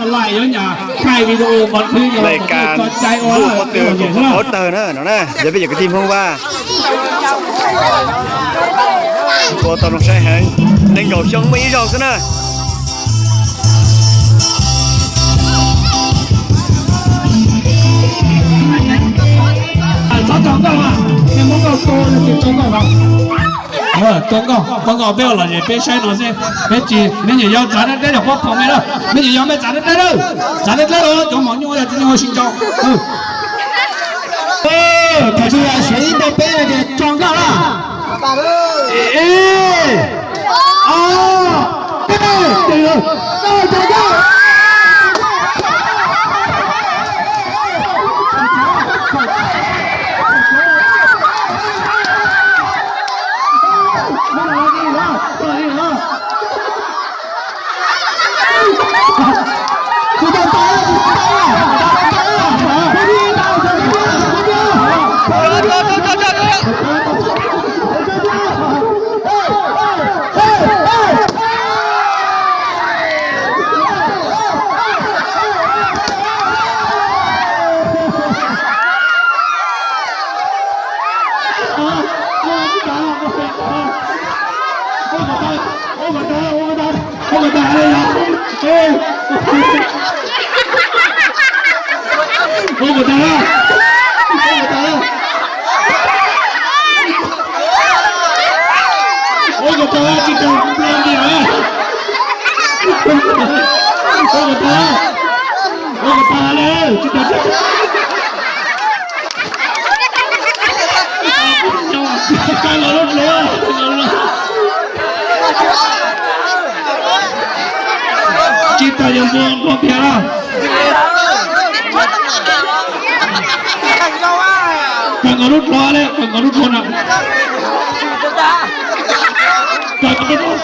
Lais yuav nyam thaij video qhov twg los kom nej txhua cai ua lawm, qhov tawg na no na, yog peb cov kwv tij Hmoob Vaj ua tau zoo saib heev, nees nkaum xyoo muaj ib zaug xwb na. Txhob tso nkauj, nej muab nkauj tua, tso nkauj no. Tua nkauj, tua nkauj peb ua lom zem peb saib no xwb. Peb tsis, nej nyiam yog txav deb deb los pob thoos me na, nej nyiam yog me txav deb deb na, txav deb deb los cov mos nyuj yog tsis nyuaj sib ntsau. Tam sim yog xyov ib ntau peb tias tso nkauj na. Ib, ob, peb, tso nkauj. Tsis tas yog npua npua tiag. Kawg nkaus lub dlua le, kawg nkaus lub dlua na. Kawg nkaus lub dlua.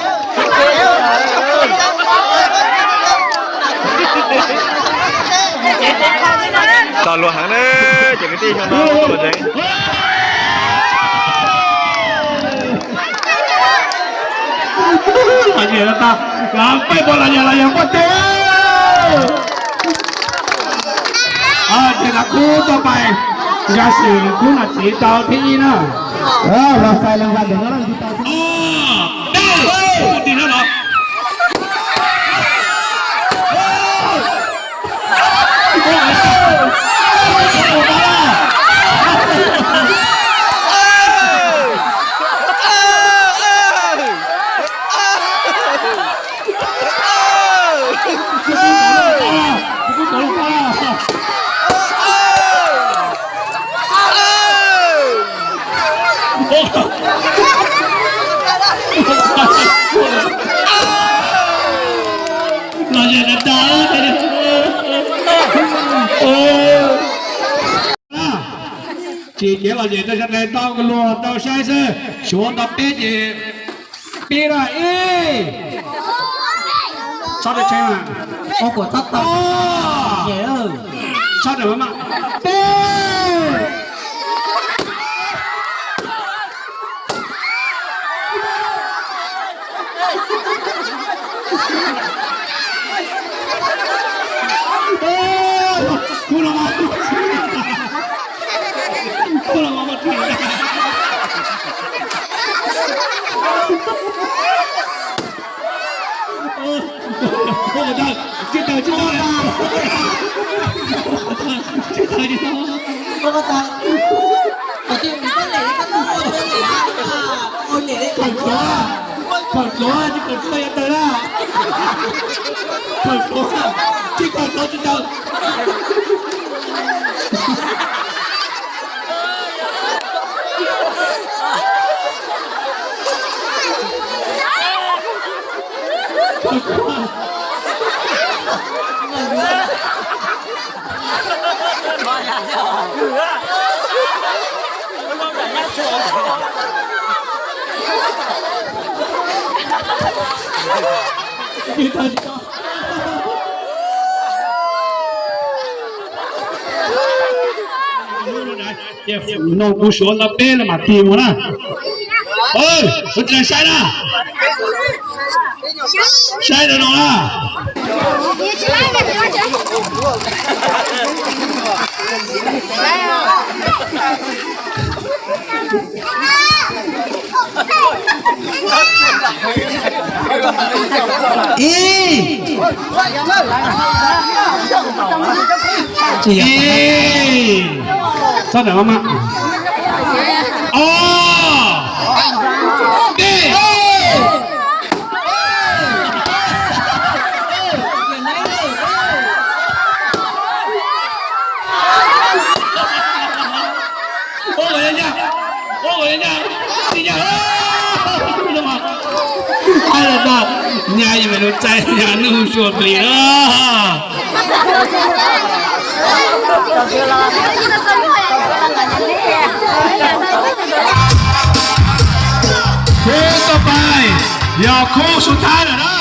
Txom luag heev na, ces kwv tij xyoo no tuaj los tsev. Los yog tas, peb puas los yog los yog npua teb. Ces tas kub tuaj pais, nkag sim kub nom tswv tau thib ib na. Los xais los nkag ntawm no. Los yog tas, tsis kev lom zem rau sawv daws tau luag tau saib xwb, suav nto peb ces pib na ib. Txhob tshee mas. Ob puas txhob tau. Txhob tau mas. Peb. Tsis tau, tsis tau, tsis tau. Khaws txuav, khaws txuav, tsis khaws txuav yuav tawg na. Khaws txuav, tsis khaws txuav tsis tawg. Nug kuv suav ntau peb los mam tig mus na. Ua cas saib na. Saib rau no na. Ib, ib, txhob nram maj maj. Ob, peb. Ua kom nyab, ua kom nyab, tsis nyab. Hais los tau, nyab yog me lub txaij nyab nuj suav plis na. Khub txoj pais yog khub sub thawj lawm na.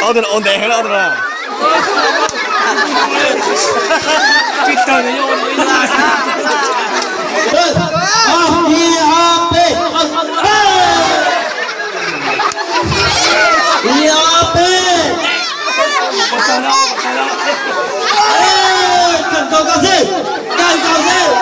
Ob tug no ua ntev heev na, ob tug no. Ib, ob, peb. Ib, ob, peb. Kawg nkaus xwb, kawg nkaus xwb.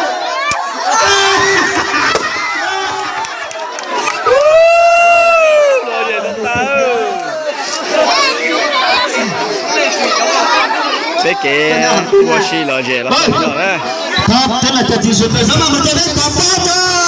Peb kev ua si lom zem los peb coj na. Thov cov niam cov txiv sawv daws xav mas mus rau peb tog pab tso.